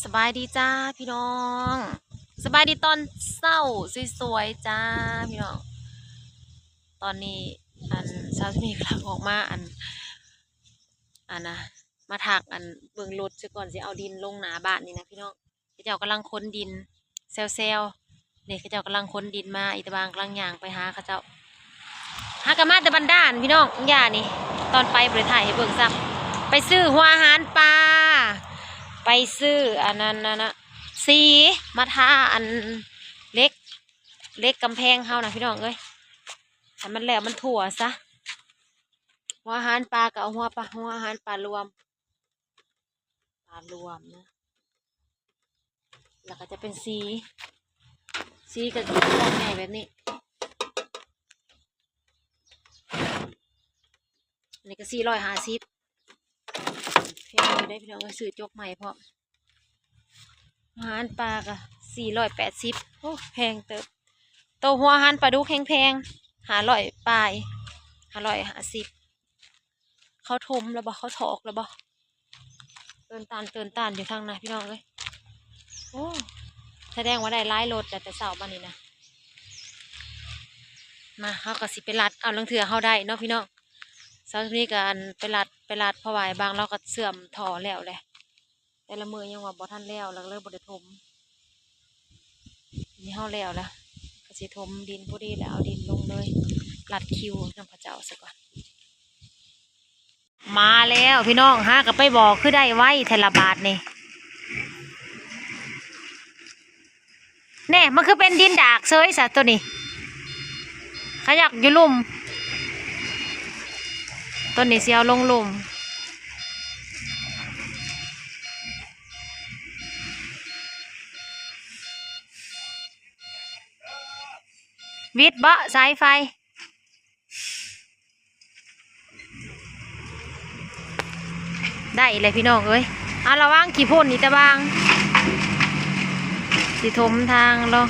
ສະບາຍດີຈ້າພີ່ນ້ອງ ສະບາຍດີຕອນເຊົ້າສວຍໆຈ້າພີ່ນ້ອງ. ຕອນນີ້ອັນ ສາວສະໝີກຳລັງອອກມາ ອັນ ອັນນະ ມາທັກ ອັນ ເບິ່ງລົດຊະກ່ອນ ຊິເອົາດິນລົງໜ້າບ້ານນີ້ນະພີ່ນ້ອງ. ເຂົາເຈົ້າກຳລັງຂົນດິນແຊວໆ ນີ້ ເຂົາເຈົ້າກຳລັງຂົນດິນມາ ອີຕາບາງກຳລັງຍ່າງໄປຫາເຂົາເຈົ້າ. ຫາກະມາແຕ່ບັນດານພີ່ນ້ອງ ຢ່ານີ້ ຕອນໄປບໍ່ໄດ້ຖ່າຍໃຫ້ເບິ່ງຊ້ຳ. ໄປຊື້ຫົວອາຫານປາ ໄປຊື້ອັນນັ້ນ ອັນນະ ສີມາທາອັນເຫຼັກ ເຫຼັກກຳແພງເຮົານະພີ່ນ້ອງເອີຍ ໃຫ້ມັນແລ້ວມັນທົ່ວຊະ. ຫົວອາຫານປາກະເອົາຫົວປາ ຫົວອາຫານປາລວມ ປາລວມນະ ແລ້ວກະຈະເປັນສີ ສີກະຈະເປັນກ້ອນໃຫຍ່ແບບນີ້. ອັນນີ້ກະສີ່ຮ້ອຍຫ້າສິບ ແພງຢູ່ເດ້ພີ່ນ້ອງເອີຍ ຊື້ຈົກໃໝ່ພ້ອມ. ອາຫານປາກະສີ່ຮ້ອຍແປດສິບ ໂອ້ ແພງເຕີບ. ໂຕຫົວອາຫານປາດຸກແພງໆ ຫ້າຮ້ອຍປາຍ ຫ້າຮ້ອຍຫ້າສິບ. ເຂົາຖົມແລ້ວບໍ່ ເຂົາຖອກແລ້ວບໍ່? ເຕີນຕານ ເຕີນຕານຢູ່ທາງນະພີ່ນ້ອງເອີຍ. ໂອ້ ສະແດງວ່າໄດ້ຫຼາຍລົດແລ້ວແຕ່ເຊົ້າມານີ້ນະ. ມາ ເຮົາກະຊິໄປລັດເອົາ ລາງເທື່ອເຮົາໄດ້ເນາະພີ່ນ້ອງ. ສາວນີ້ກະ ອັນ ໄປລັດ ໄປລັດ ເພາະວ່າບາງລາວກະເຊື່ອມທໍ່ແລ້ວແຫຼະ ແຕ່ລະມື້ຍັງວ່າບໍ່ທັນແລ້ວ ລະເລີຍບໍ່ໄດ້ຖົມ. ນີ້ເຮົາແລ້ວລະ ກະຊິຖົມດິນພໍດີແລ້ວເອົາດິນລົງເລີຍ ລັດຄິວນຳເຂົາເຈົ້າຊະກ່ອນ. ມາແລ້ວພີ່ນ້ອງ ຫາກະໄປບອກ ຄືໄດ້ໄວແທ້ລະບາດນີ້. ແນ່ ມັນຄືເປັນດິນດາກເສີຍຊະໂຕນີ້ ຂະຫຍັກຢູ່ລຸ່ມ. ໂຕນີ້ຊິເອົາລົງລຸ່ມ ວິດເບາະສາຍໄຟ. ໄດ້ແລ້ວພີ່ນ້ອງເອີຍ. ເອົາ ລະວັງຂີ້ຝຸ່ນອີຕາບາງ ຊິຖົມທາງເນາະ.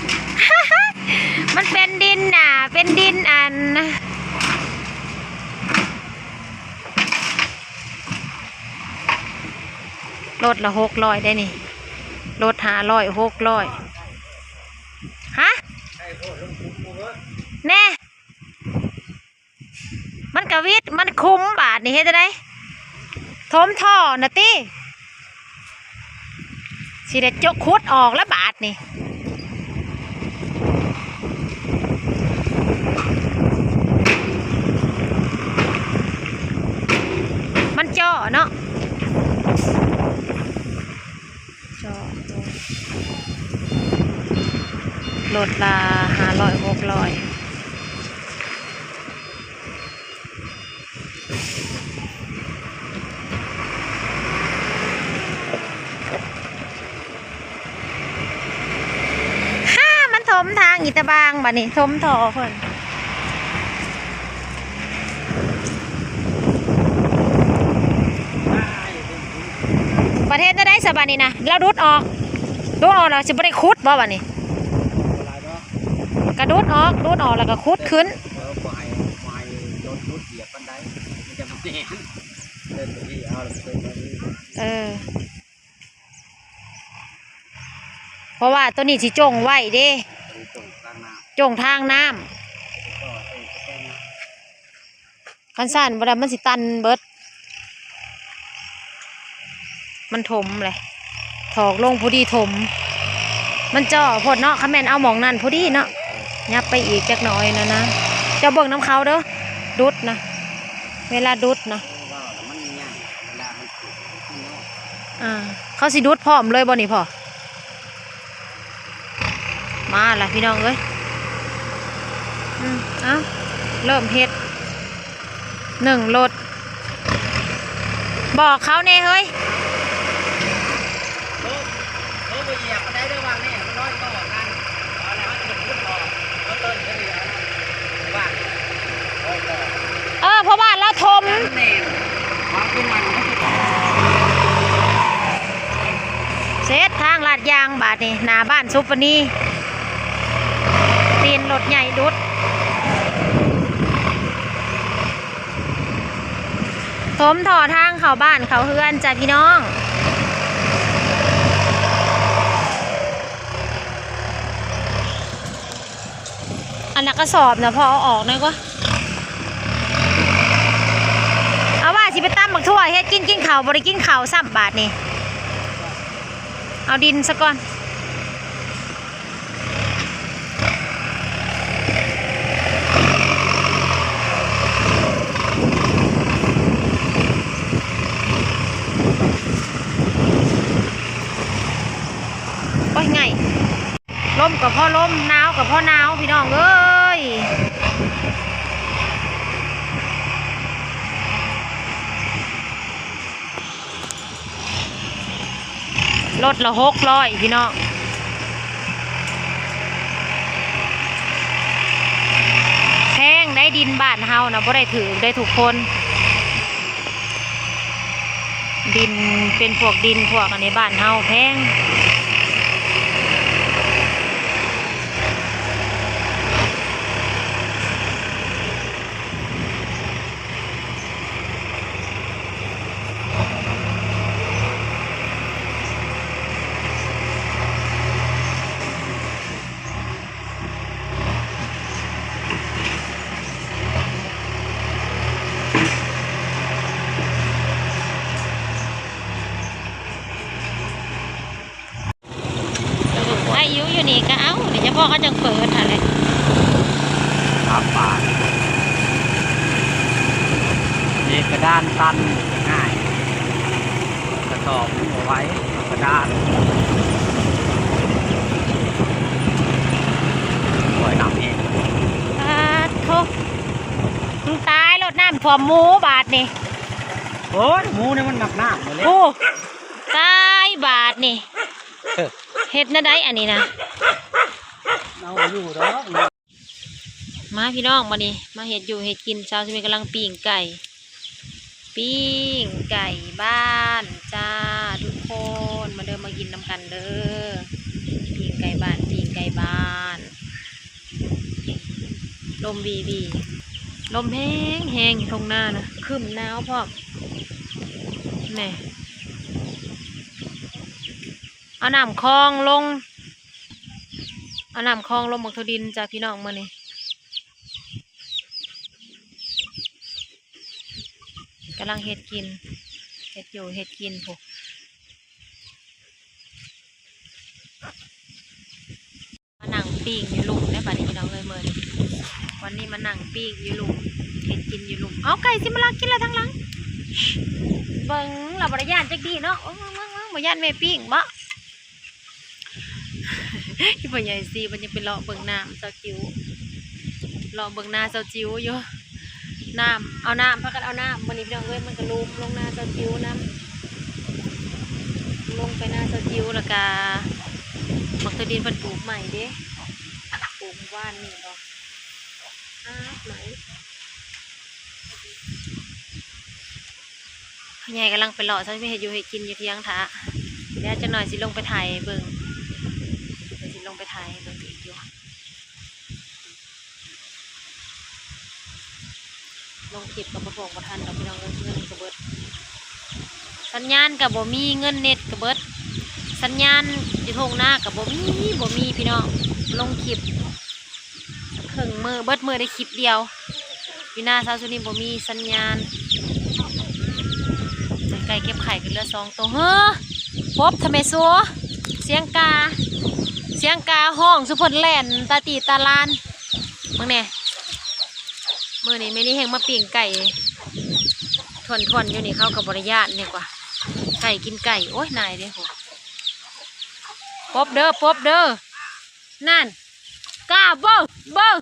ມັນເປັນດິນໜ້າ ເປັນດິນອັນ ລົດລະຫົກຮ້ອຍໄດ໋ນີ້ ລົດຫ້າຮ້ອຍ ຫົກຮ້ອຍ. ຮະ ແນ່ ມັນກະວິດ ມັນຄຸມບາດນີ້ ເຮັດຈັ່ງໃດ? ຖົມທໍ່ນະຕິ ຊິໄດ້ຈົກຂຸດອອກລະບາດນີ້. ມັນເຈາະເນາະ ເຈາະລົດລະຫ້າຮ້ອຍ ຫົກຮ້ອຍ. ຫາ ມັນຖົມທາງອີຕາບາງບາດນີ້ ຖົມທໍ່ເພິ່ນ. ປະເທດແນວໃດສະບາດນີ້ນະ ລາວດຸດອອກ ດຸດອອກແລ້ວຊິບໍ່ໄດ້ຂຸດບໍ່ບາດນີ້? ກະດຸດອອກ ດຸດອອກແລ້ວກະຂຸດຂຶ້ນ. ເອີ ບໍ່ໃຫ້ ບໍ່ໃຫ້ລົດຫຼຸດຫຽບປານໃດ ມັນຈະບໍ່ແມ່ນ ເດີນໄປທີ່ເອົາ ເດີນໄປທີ່ ເອີ ເພາະວ່າໂຕນີ້ຊິຈົ່ງໄວ້ເດ້ ຕົວນີ້ຈົ່ງທາງນ້ຳ ຈົ່ງທາງນ້ຳ ເອີ ເອີ ຄັນຊັ້ນບໍ່ໄດ້ມັນຊິຕັນເບິດ. ມັນຖົມແຫຼະ ຖອກລົງພໍດີຖົມ ມັນເຈາະໂພດເນາະ. ຄັນແມ່ນເອົາໝ່ອງນັ້ນພໍດີເນາະ ຫຍັບໄປອີກຈັກໜ້ອຍນະນາ. ເຈົ້າເບິ່ງນຳເຂົາເດີ ດຸດນະ ເວລາດຸດນະ ເຂົາຊິດຸດພ້ອມເລີຍບໍ່ນີ້ພໍ່? ມາລະພີ່ນ້ອງເອີຍ ອືມ ເອົາ ເລີ່ມເຮັດ ໜຶ້ງລົດ ບອກເຂົາແດ່ເຮີ້ຍ. ເອີ ເພາະວ່າລາວຖົມ ເສັດທາງລາດຢາງບາດນີ້ ໜ້າບ້ານສຸປະນີ ຕີນລົດໃຫຍ່ດຸດ. ຖົມທໍ່ທາງເຂົ້າບ້ານເຂົ້າເຮືອນຈ້າພີ່ນ້ອງ. ອັນນັ້ນກະສອບນະ ພໍເອົາອອກໜ່ອຍກວ່າ. ເອົາວ່າຊິໄປຕຳບັກຖົ່ວເຮັດກິນ ກິນເຂົ້າບໍ່ໄດ້ກິນເຂົ້າຊ້ຳບາດນີ້. ເອົາດິນສາກ່ອນ. ໂອ້ຍ ງ່າຍ. ລົມກໍພໍລົມ ໜາວກໍພໍໜາວ ພີ່ນ້ອງເອີຍ. ລົດລະຫົກຮ້ອຍ ພີ່ນ້ອງ. ແພງໄດ໋ ດິນບ້ານເຮົານະ ບໍ່ໄດ້ຖືກເດ້ທຸກຄົນ. ດິນເປັນພວກດິນພວກອັນນີ້ ບ້ານເຮົາແພງ. ໄດ້ຢູ່ ຢູ່ນີ້ກໍເອົາ ດຽວຈະພໍເຂົາຈັ່ງເປີດຫັ້ນແຫຼະ. ສາມບາດ ເຮັດກະດານຕັນງ່າຍ. ກະສອບມັນບໍ່ໄຫວ ເອົາກະດານ. ໂອ້ຍ ນ້ຳແຮງ. ປາດໂທ້ ມັນຕາຍໂລດ ນ້ຳຖ້ວມໝູບາດນີ້. ໂອ້ຍ ໝູນີ້ມັນມັກນ້ຳ ໂອ້ ຕາຍບາດນີ້. ເຮັດແນວໃດອັນນີ້ນະ? ເອົາຢູ່ດອກ. ມາພີ່ນ້ອງ ບາດນີ້ມາເຮັດຢູ່ເຮັດກິນ. ສາວສຸມີກຳລັງປີ້ງໄກ່ ປີ້ງໄກ່ບ້ານຈ້າທຸກຄົນ. ມາເດີມາກິນນຳກັນເດີ ປີ້ງໄກ່ບ້ານ ປີ້ງໄກ່ບ້ານ. ລົມວີໆ ລົມແຮງໆ ຢູ່ທົ່ງນານະ ຄຶ້ມໜາວພ້ອມ. ແນ່ ເອົານ້ຳຄອງລົງ ເອົານ້ຳຄອງລົງບັກຖົ່ວດິນຈ້າພີ່ນ້ອງ ມື້ນີ້. ກຳລັງເຮັດກິນ ເຮັດຢູ່ເຮັດກິນພຸ້ນ. ມານັ່ງປີ້ງຢູ່ລຸ່ມເດ້ບາດນີ້ພີ່ນ້ອງເອີຍ ມື້ນີ້. ວັນນີ້ມານັ່ງປີ້ງຢູ່ລຸ່ມ ເຮັດກິນຢູ່ລຸ່ມ. ເອົາ ໄກ່ຊິມາລັກກິນລະທາງຫຼັງ. ເບິ່ງລະບໍ່ໄດ້ຢ້ານຈັກດີ້ເນາະ. ເບິ່ງໆໆ ບໍ່ຢ້ານແມ່ປີ້ງບໍ? ອີ່ພໍ່ໃຫຍ່ຊີມັນຍັງໄປເລາະເບິ່ງນ້ຳສາວຈິ້ວ ເລາະເບິ່ງນາສາວຈິ້ວຢູ່. ນ້ຳ ເອົານ້ຳ ພາກັນເອົານ້ຳມື້ນີ້ພີ່ນ້ອງເອີຍ. ມັນກະລົມລົງນາສາວຈິ້ວນຳ ລົງໄປນາສາວຈິ້ວ ແລ້ວກະບັກຖົ່ວດິນເພິ່ນປູກໃໝ່ເດ້ ປູກວານນີ້ບໍ ອາດໃໝ່. ພໍ່ໃຫຍ່ກຳລັງໄປເລາະ ຊັ້ນໄປເຮັດຢູ່ເຮັດກິນຢູ່ຖຽງຖ້າ. ດຽວຈັກໜ່ອຍຊິລົງໄປຖ່າຍເບິ່ງ ດຽວຊິລົງໄປຖ່າຍເບິ່ງອີກຢູ່. ລົງຄລິບກໍບໍ່ທົ່ວງບໍ່ທັນດອກພີ່ນ້ອງເອີຍ ເງິນກໍເບິດ ສັນຍານກໍບໍ່ມີ ເງິນເນັດກໍເບິດ ສັນຍານຢູ່ທົ່ງນາກໍບໍ່ມີ ບໍ່ມີພີ່ນ້ອງ. ລົງຄລິບ ເຄິ່ງມື້ ເບິດມື້ໄດ້ຄລິບດຽວ. ຢູ່ນາສາວສຸນີບໍ່ມີສັນຍານ. ໄກ່ເກັບໄຂ່ກໍເຫຼືອສອງໂຕ. ເຮີ ປົບທຳແມ່ ສວ ສຽງກາ ສຽງກາຮ້ອງສຸເພິ່ນແລ່ນຕາຕີຕາລານ. ເບິ່ງແນ່ ມື້ນີ້ແມ່ນີ້ແຮ່ງມາປີ້ງໄກ່ ທວນໆ ຢູ່ນີ້ ເຂົາກໍບໍ່ໄດ້ຢ້ານແນ່ກວ່າ ໄກ່ກິນໄກ່. ໂອ້ຍ ນາຍເດ້ ໂຫ ປົບເດີ ປົບເດີ. ນັ້ນ ກ້າເບິ່ງ ເບິ່ງ